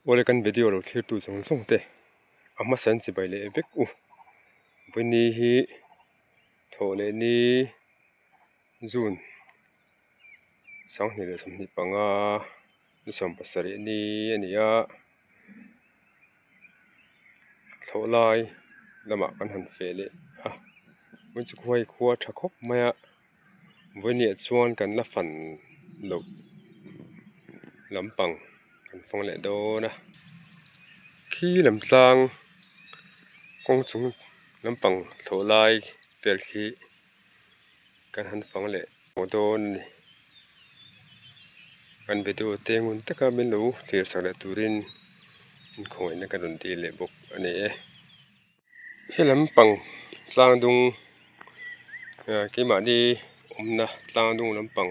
Awle kan video lo thlir tu zawng zawng te a hmasa in chibai leh vek u. Vawiini hi thawh leh ni June 2025 ni 17 ni a ni a, thlawh lai lamah kan han feh leh a, vawiin chu khua hi khua tha khawp mai a, vawiiniah chuan kan la fan loh lampang kan fang leh dawn a, khi lam tlang kawng chung lampang thlawh lai vel khi kan han fang leh tawh dawn a ni. Kan video te ngun taka min lo thlir sak leh turin inkhawngaihna ka rawn dil leh bawk a ni e. He lampang tlang dung ah keimahni awmna tlang dung lampang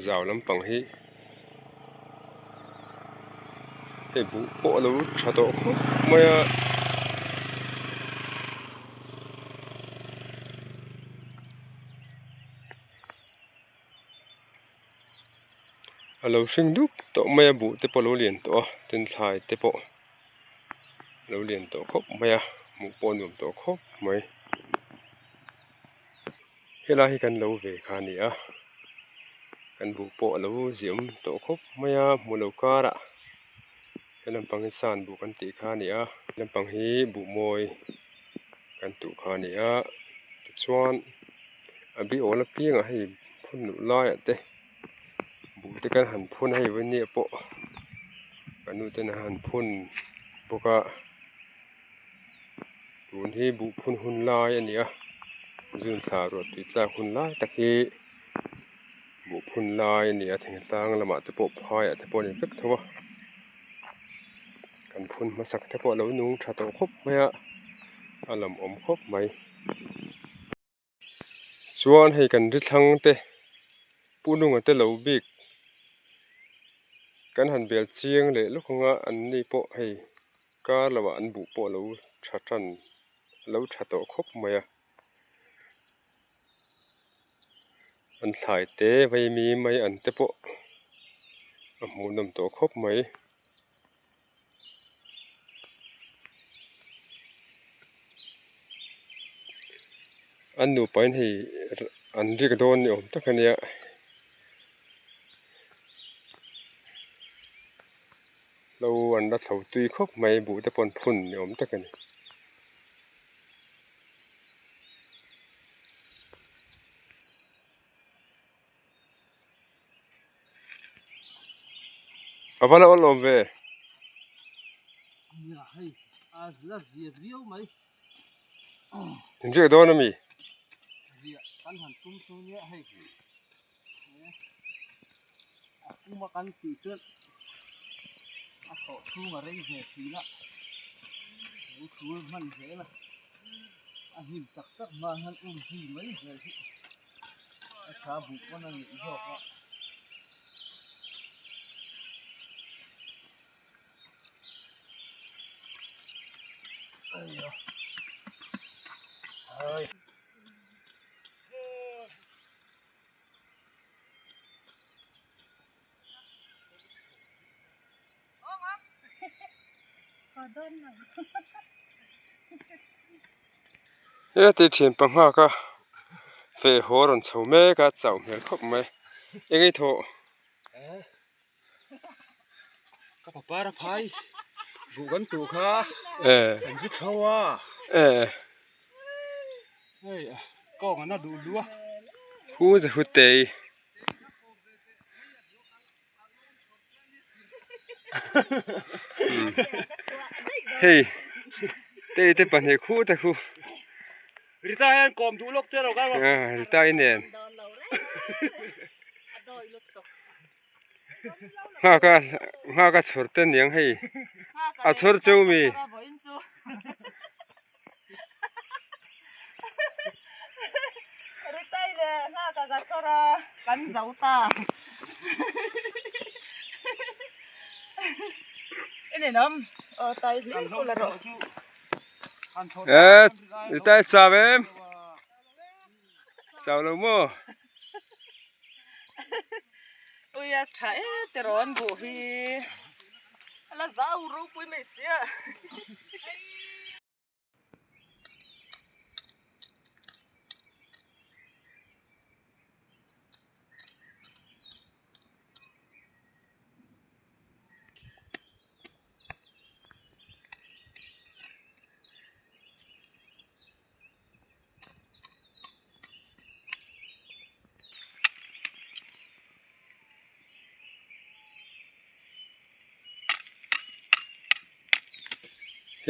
zau lampang hi hei buh pawh a lo tha tawh khawp mai a. A lo hring dup tawh mai a buh te pawh a lo lian tawh a tin thlai te pawh a lo lian tawh khawp mai a hmuh pawh a nuam tawh khawp mai helai hi kan lo ve kha a ni a kan buh pawh a lo ziam tawh khawp mai a hmuh loh karah he lampang hi san buh kan tih kha a ni a lampang hi buh mawi kan tuh kha a ni a tichuan a bi awl apiangah hei phun luh laiah te buh te kan han phun a hei vawini ah pawh ka nu ten an han phun bawk a tun hi buh phun hun lai a ni a zun thla ruah tui tlak hun lai tak hi buh phun lai a ni a thingtlang lamah te pawh phaiah te pawh a ni vek tho a kan phun hmasak te pawh a lo nung tha tawh khawp mai a a lawmawm khawp mai. Chuan hei kan ri thlang te pu nunga te lo bik kan han bel chiang leh lawk ang a an ni pawh hei kar lo ah an buh pawh a lo tha tan a lo tha tawh khawp mai a an thlai te vei mi mai an te pawh a hmuhnawm tawh khawp mai. An nupa in hei an rik dawn ni awm tak a nia. Lo an la thlo tui khawp mai buh te pawh an phun ni awm tak a ni. A va la awlawm ve. In riak dawn ami? Heti thian pangha ka feh haw rawn chho mek a chauh hmel khawp mai eng ei thawh. Ka papar a phai buh kan tuh kha kan zut tho a hei kawng an a duh lu a. Hu ze hu tei. Hei tei te pahnih khuh te khu. Rita hian kawm duh lawk che lo kal rawh. Rita i nen. Nghak a nghak a chhawr te niang hei a chhawr cheu mi. E Rita i chau em? Chau lo maw? Ui a tha e tirawn buh hi. la zau ropui mai sia.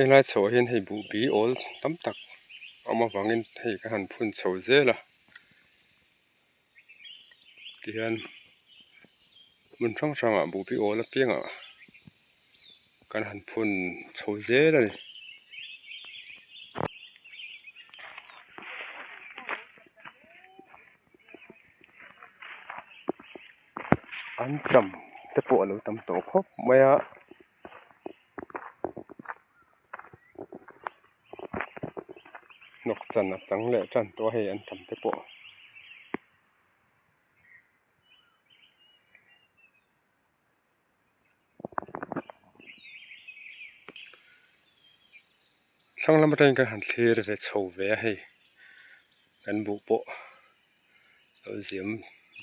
Helai chhoh ah hian hei buh bi awl tam tak a awm avangin hei ka han phun chho zel a tihian hmun hrang hrangah buh bi awl apiangah kan han phun chho zel a ni. An tam te pawh a lo tam tawh khawp mai a. Hnawk chan a chang leh tan tawh a hei an tam te pawh. Thlang lam atangin kan han thlir ve chho ve a hei kan buh pawh lo ziam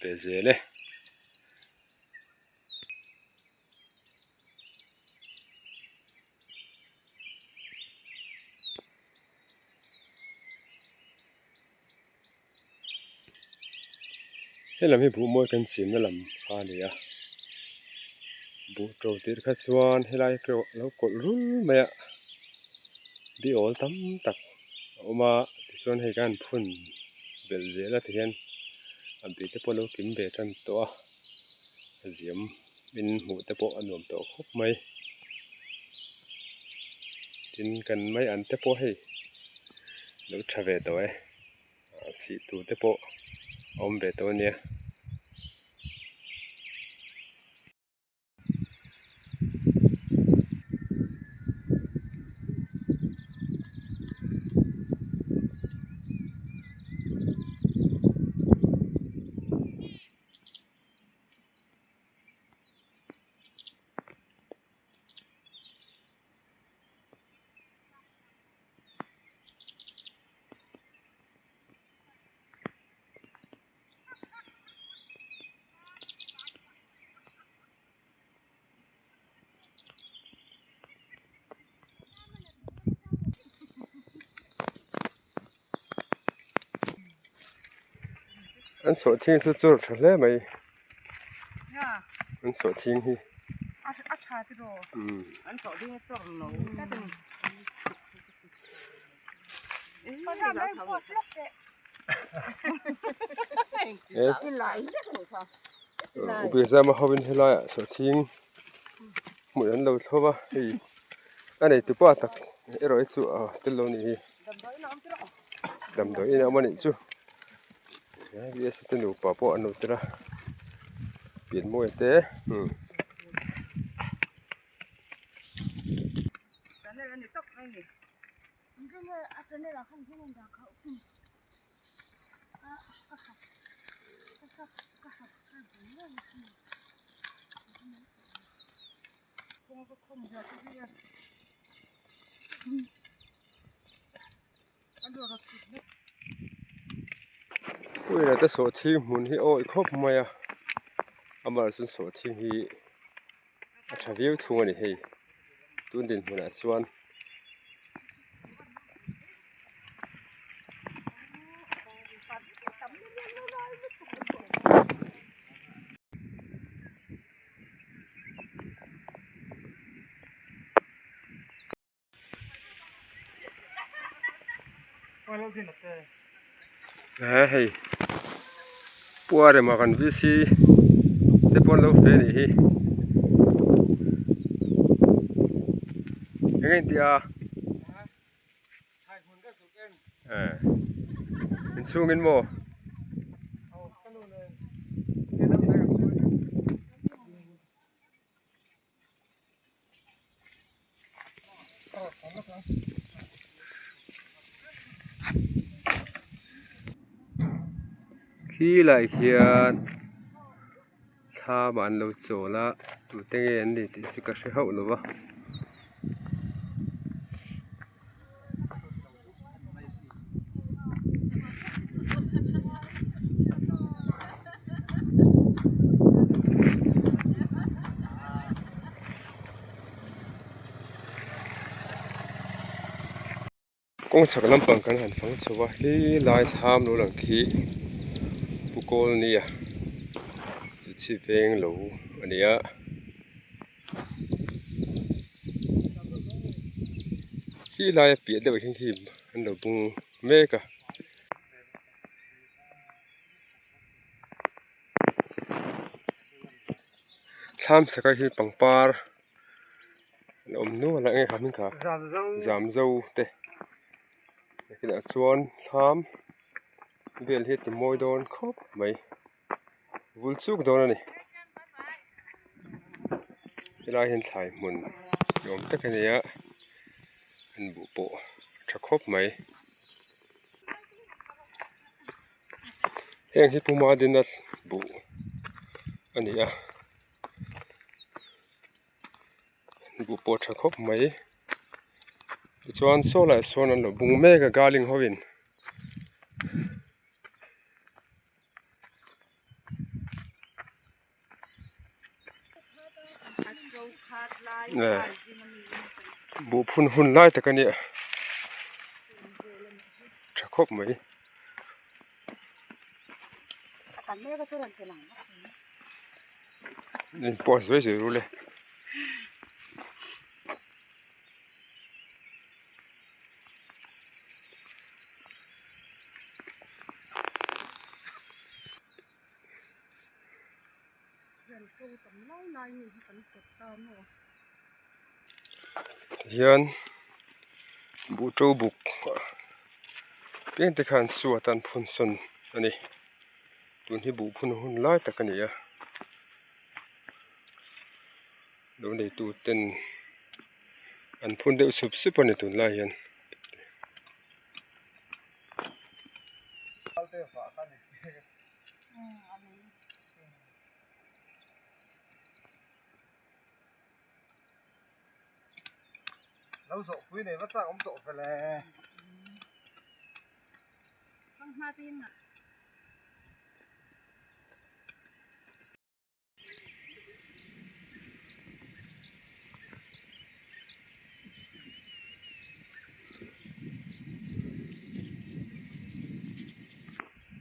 ve zel e. Helam hi buh mawi kan chimna lam kha a ni a buh to tirh kha chuan helai hi a lo kawlh rul mai a bi awl tam tak a awm a tichuan hei khan phun belh zel a tihian a bi te pawh a lo kim ve tan tawh a a ziam in hmuh te pawh a nuam tawh khawp mai tin kan mai an te pawh hei a lo tha ve tawh e. Sih tur te pawh a awm ve tawh a nia. An sawhthing chu chur tha hle mai an sawhthing hi. Upiazama hovin helaiah sawhthing hmun an lo thlawp a hei a nei tupa tak erawh hi chu a tel lo a nih hi damdawiin a awm a nih chu VS te nupa pawh an lo tel a pianmawi te umm. Puia te sawhthing hmun hi a awih khawp mai a amaherawhchu chuan sawhthing hi a tha viau thung a ni hei tun dinhmunah chuan. He hei pua rema kan VC te pawh an lo fe anih hi eng nge tia inchhungin maw. Khi lai khian thlam ah an lo chawl a. Tute nge an ni tih chu ka hre hauh lo va. Kawng chhak lampang kan han fang chho a he lai thlam lo lang khi pu kawl nia chu chhi veng lo a ni a. Khi laia piah deuh ah khian khi an lo bung mek a. Thlam chhakah hian pangpar an awm nual a eng nge kha hming kha zamzo te nakinah chuan thlam vel hi a ti mawi dawn khawp mai vul chuk dawn a ni helai hian thlai hmun ni awm tak a ni a an buh pawh a tha khawp mai. Heng hi Puma dina buh a ni a buh pawh tha khawp mai tichuan saw lai sawn an lo bung mek a garling ho in. Buh phun hun lai tak a nia tha khawp mai. In pawh zuai zuai ru le. Tihian buh to buk piang te khan suat an phun sawn a ni tun hi buh phun hun lai tak a ni a lo neitu ten an phun deuh sup sup a ni tunlai hian.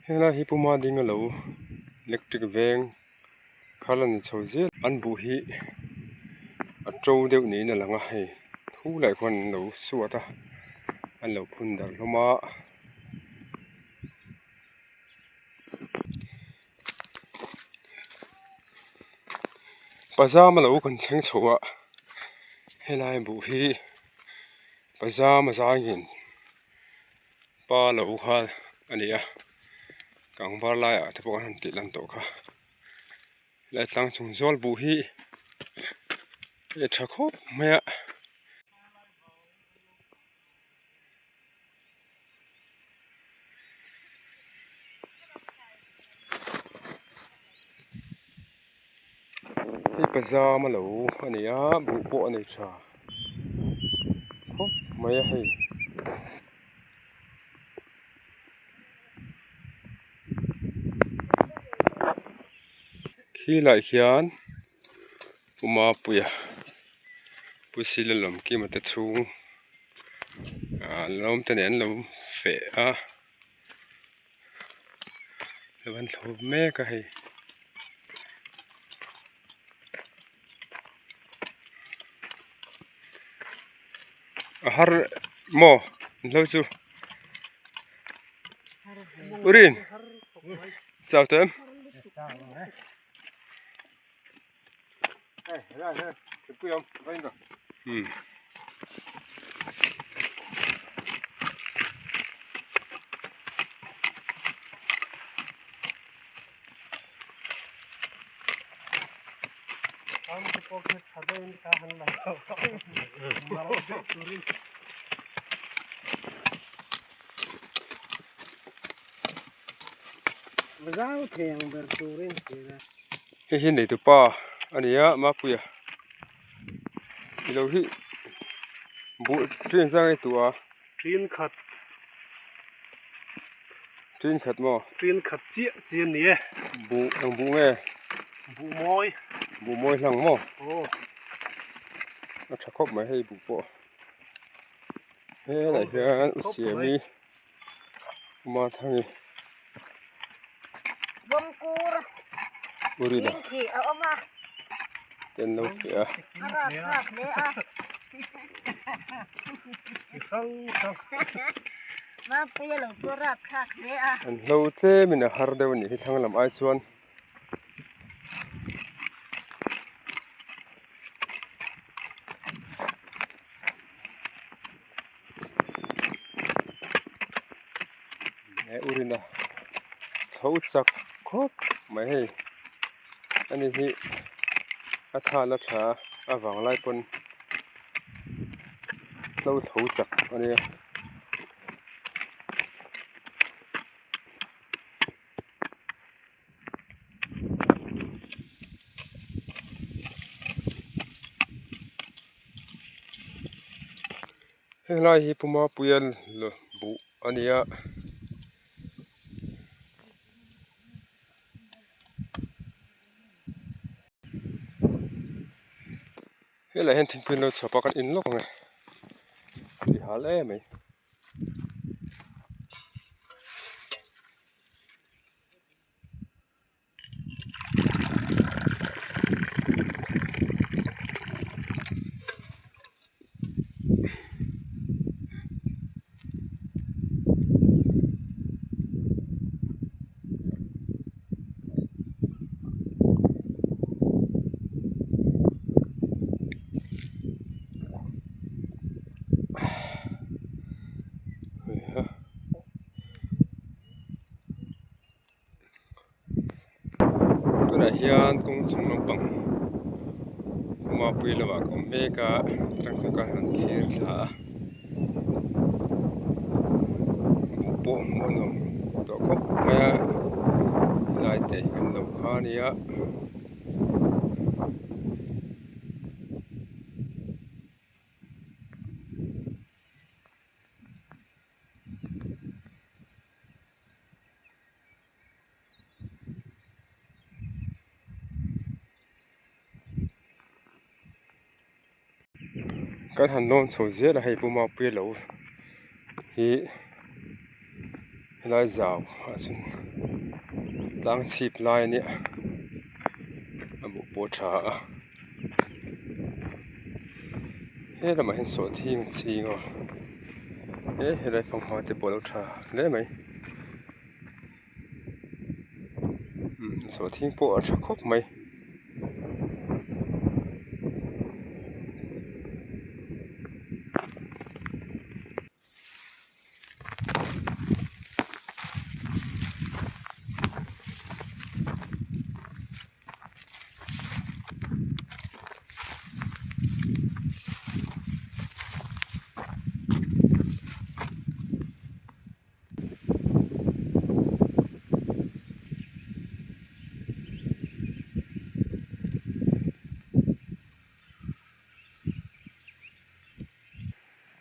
Helai hi Puma ding alo electric veng kha la ni chho zel an buh hi a to deuh niin a lang a hei thu lai khuan an lo suat a an lo phun darh hlawm a. Pajama lo kan thleng chho a helai buh hi pajama zaiin pa lo kha a ni a kangvar laiah te pawh an han tih lan tawh kha helai tlang chung zawl buh hi a tha khawp mai a. Hei pajama lo a ni a buh pawh a nei tha khawp mai a hei. Khilaiah khian Pu Mapuia Pu Silalawmkima te chhung ah lawm te nen an lo feh a lo an thlo mek a hei. A har maw an hlo chu Urin chau tawh em? Hei hi neitupa. A nia Mapuia i lo hi buh ṭin zang i tuah a. Ṭin khat. Ṭin khat maw? Ṭin khat chiah chi a ni e. Buh eng buh nge? Buh mawi. Buh mawi hlang maw? Aw. A ṭha khawp mai hei buh pawh. Helai hian u siami Umathangi Bawmkur Urina khi a awm a. Te an lo fiah a. A rap thlak hle a. Mapuia lo chu a rap thlak hle a. An hlo tlemin a har deuh a nih hi thlang lam ai chuan. He urina tho chak khawp mai hei ani hi a thal a tha a vanglai pawn hlo tho chak a nia. Helai hi Puma Puia buh a ni a. Helai hian thingpui an lo chhawp a kan in lawk ang e tui hal em mai. Tunah hian kawng chung lampang Mapui lamah ka awm mek a tangka ka han thlir thla a buh pawh hmuh a nuam tawh khawp mai a helai te hi kan lo kha a nia. Kan han lawn chho zel a hei Pu Mapuia lo hi helai zau ah chuan tlang chhip lai a nia a buh pawh a tha a he lamah hian sawhthing a ching a he helai fanghma te pawh a lo tha hle mai. Sawhthing pawh a tha khawp mai.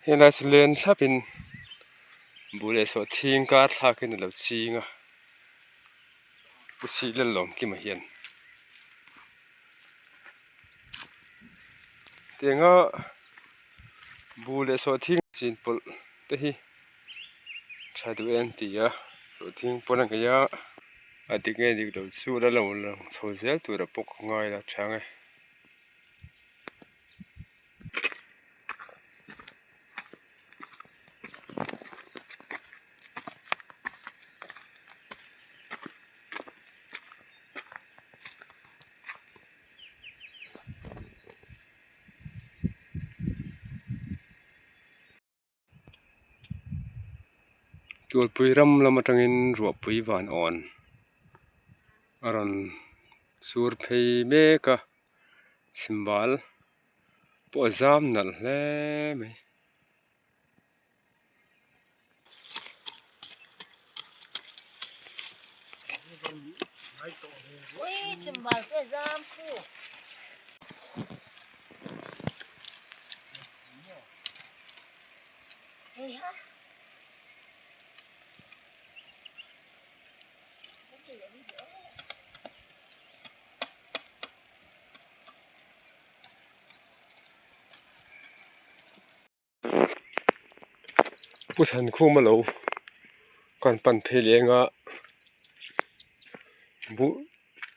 Helai chu len thlap in buh leh sawhthing kar thlak in a lo ching a pu sih lalawm kima hian tianga buh leh sawhthing chin pawlh te hi tha duh em ti a sawhthing pawn a ngei a a dik nge dik lo chu la lo lang chho zel tur a pawh ka ngai la chang e. Tualpui ram lam atangin ruahpui van awn a rawn sur phei mek a chhimbal pawh a zam nalh hle mai. Heiha. Pu Thankhuma lo kan pan phei leng a buh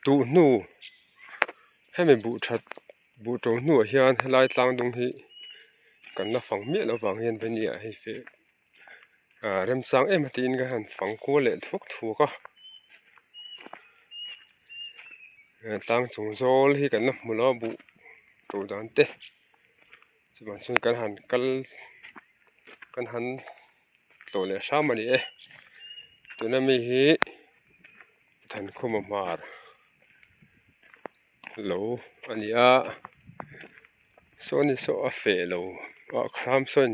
tuh hnu hemi buh that buh to hnuah hian helai tlang dung hi kan la fang miah loh vang hian venia hei feh ah remchang em a tiin ka han fang kual leh thuak thuak a tlang chung zawl hi kan la hmu lo a buh to dan te. Chuvang chuan kan han kal kan han tlawh leh hram a ni e tuna mi hi Thankhuma hmar lo a ni a saw ni saw a feh lo a khram sawn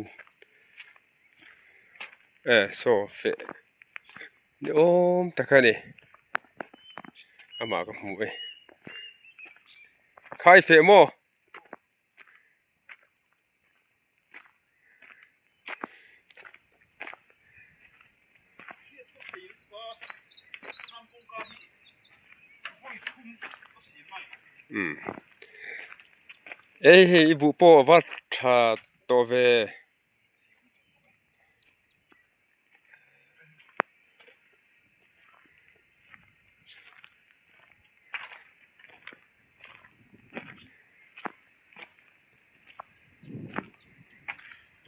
e saw feh ni awm tak a ni amah ka hmu e khai feh maw. Ei hei i buh pawh a va tha tawh ve.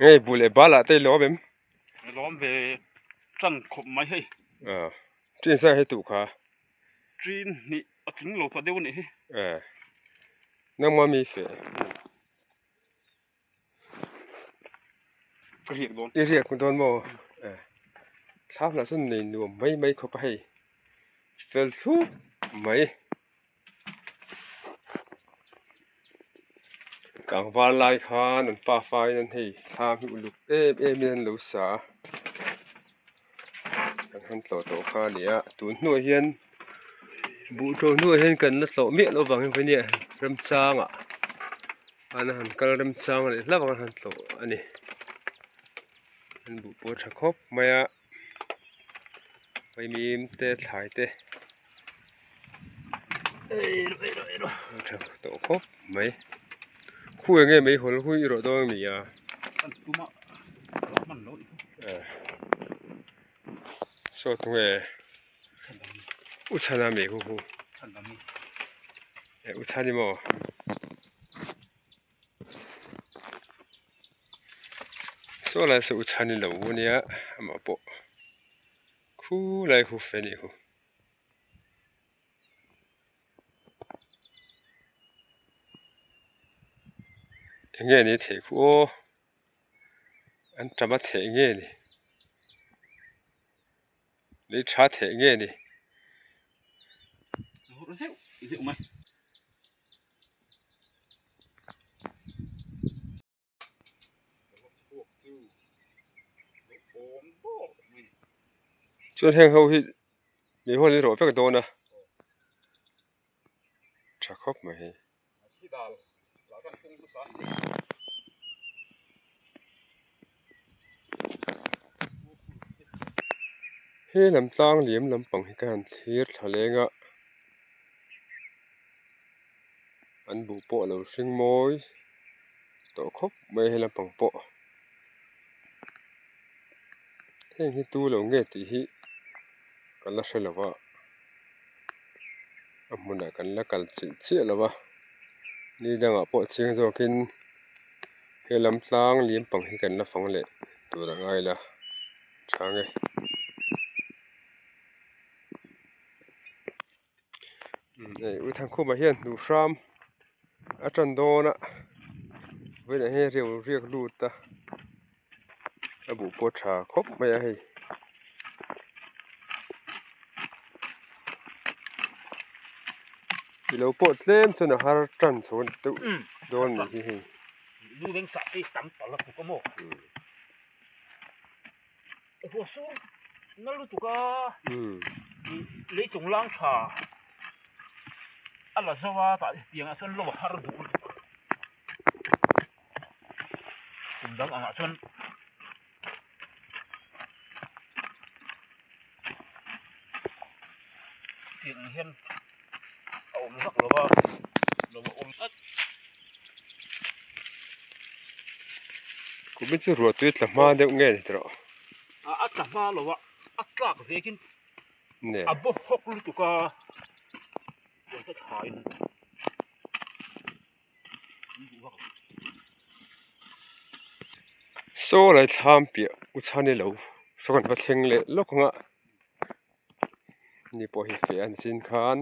Hei buh leh bal ah te i lawm em? I lawm ve tan khawp mai hei. Ah ṭin sang hei tuh kha. Ṭin hnih a tling lo ta deuh a nih hi. Eh nangma mi feh. Ka riak dawn. I riak dawn maw? Eh thlam lah chuan nei nuam mai mai khawp a hei. Fel thlup mai. Tlangval lai khan an pa faiin an hei thlam hi uluk em em in an lo sa a kan han tlawh tawh kha a ni a tun hnuah hian buh ṭo hnuah hian kan la tlawh miah loh avangin vawnia remchangah an han kal remchang leh hlauh ang an han tlawh a ni an buh pawh a ṭha khawp mai a. Vaimim te thlai te a tha tawh khawp mai khu eng nge meihawl hui erawh dawn a ni a saw tunge u chhana mi hu hu u chhani maw. Saw lai saw u chhan i lo ania amah pawh khulai khu fe anih khu. Enge ni theih khu aw an tam a theih nge ni lei tha theih nge ni. Chuan heng ho hi mi huan in rawh vek dawn a tha khawp mai hei. He lam tlang liam lampang hi ka han thlir thla leng a an buh pawh a lo hring mawi tawh khawp mai a he lampang pawh heng hi tu lo nge tih hi ka la hre lo va a hmunah kan la kal chilh chiah lo va ni dangah pawh chiang zawkin. He lam tlang liam pang hi kan la fang leh tur a ngai la chang e. Hei U Thangkhuma hian hnuh hram a tan dawn a vawiinah hian reu riak lut a a buh pawh tha khawp mai a hei. Ilo pawh tlem chuan a har tan chho deuh dawn a nih hi hei. Lu reng sah te tam ta la tuk a maw. Ruah sur nal lutuk a lei chung lang tha a la zo a tah tiang ah chuan lo a har duh lutuk kum dang angah chuan. Hetiang ang hian a awm vak lo va, lo a awm tlat. Kumin chu ruah tui tla hma deuh nge ni tawh? A tla hma lo a, a tlak vekin a baw hawk lutuk a, chuan ka thain an duh vak lo. Saw lai thlam piah u chhan ilo saw kan va thleng leh lawk ang a. Ni pawh hi feh a ni chin khan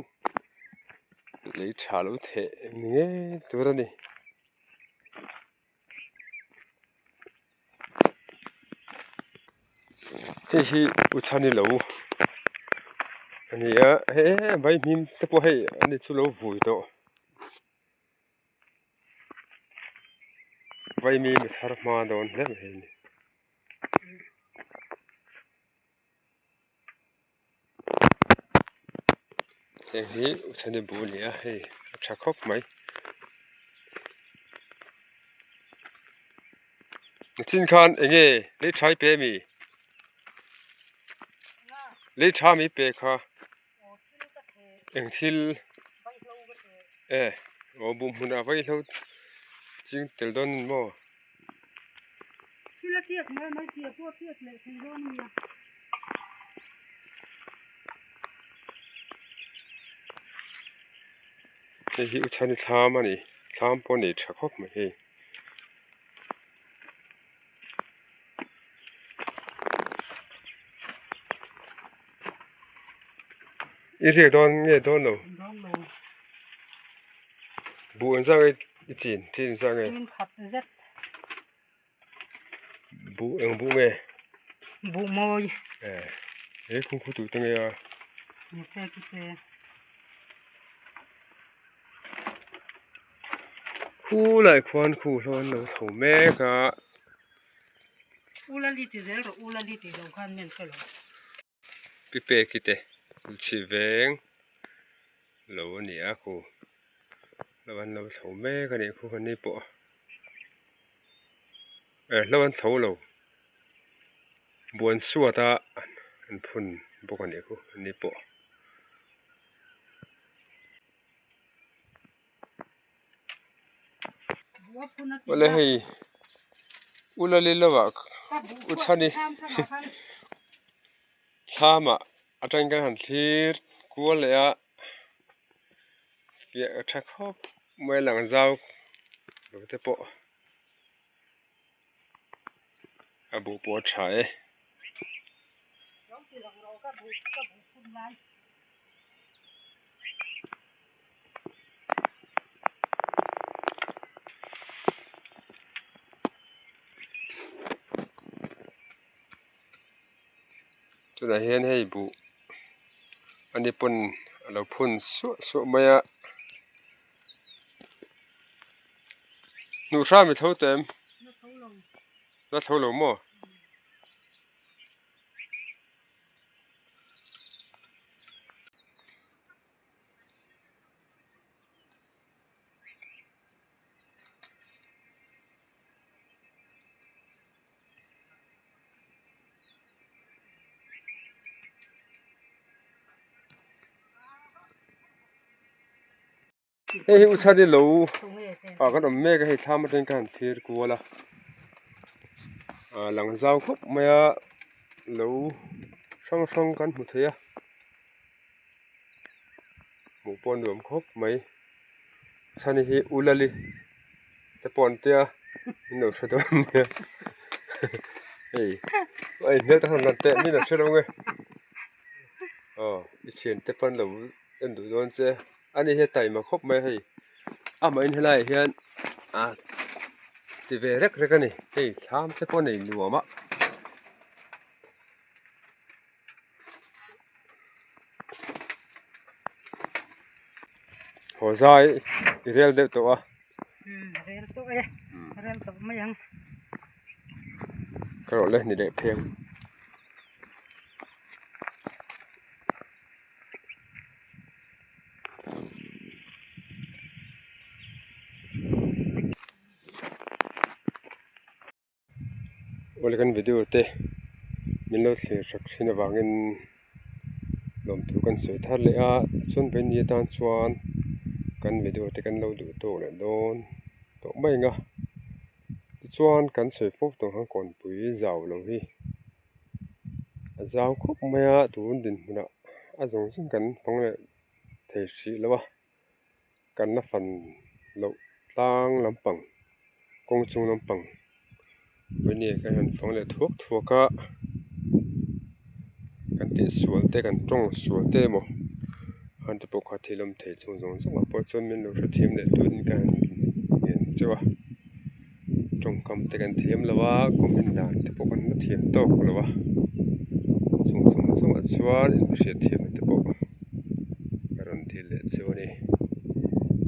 lei tha lo theh ni ngei tur a ni. Hei hi u chhan ilo a ni a he vaihmim te pawh hei a ni chu lo vui tawh vaimim a thar hma dawn hle mai a ni. Heng hi uchhani bu a ni a hei a tha khawp mai nichin khan eng nge lei tha i pe ami lei tha mi pe kha eng thil e aw buh hmunah vaihlo ching tel dawn a ni maw. Thil a tiak mai mai tih a pawh a tiak leh thei dawn a nia. Hei hi Uchhani thlam a ni thlam pawh a nei tha khawp mai hei. I riak dawn nge dawn lo? Dawn lo. Buh an zah nge i chin chin an zah nge? Chin khat zet. Buh eng buh nge? Buh mawi. Eh, he khung khu tu te nge a? Ni te ki te. Khu lai khuan khu hlawn lo tho mek a. Ulali ti zel rawh ulali ti lo khan men ka lo. Pi peki te chhi veng lo a ni a khu hlo an lo thlo mek a nih khu an ni pawh eh hlo an thlo lo buan suat a an phun bawk a nih khu an ni pawh. Awle hei ulali lovah u chhani thlamah atangin kan han thlir kual leh a fiah tha khawp mai a lang zau lo te pawh a buh pawh a tha e. Tunah hian hei buh a ni pawn a lo phun suah suah mai a hnuh hram i tho teh em la tho lo maw. Hei hi uchhan hi lo ah kan awm mek a hei thlam atangin ka han thlir kual a ah lang zau khawp mai a lo hrang hrang kan hmu thei a hmuh pawh a nuam khawp mai chhan hi ulali te pawh an tia min lo hre dawn nia hei a inhmel tak han teh min lo hre lo nge aw i thiante pawn lo en duh dawn che ani hi a taima khawp mai a hei amah in helaiah hian ah ti ve rek rek a ni hei thlam te pawh a nei nuam a. Haw zai i rel deuh tawh a. Rel tawh e rel tawh mai ang. Ka rawh le ni leh pheng. Awle kan video te min lo thlir sak thin avangin. Lawmthu kan sawi thar leh a, chuan Vaini atan chuan kan video te kan lo duh tawk leh dawn tawh mai ang a. Tichuan kan sawi fo tawh ang kawnpui zau lo hi a zau khawp mai a, tun dinhmunah a zawng zawng kan hmang leh thei hrih lo a, kan la fan loh tlang lampang kawng chung lampang Vaini kan han fang leh thuak thuak a, kan tihsual te kan tawng sual te emaw han ti pawh kha thil awm thei chung zawng zawng ah pawh chuan min lo hrethiam leh turin ka han ngen chauh a. Tawngkam te kan thiam lo a comment dan te pawh kan la thiam tawk lo a chung zawng zawng ah chuan inhriat thiamna te pawh ka rawn dil leh chu a ni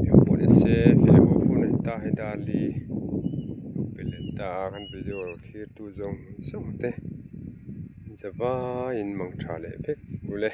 eng pawh ni se fel ho hun a ni ta hei darli lo pe leh ta a kan video lo thlir tu zawng zawng te zavaiin mang tha leh vek ule.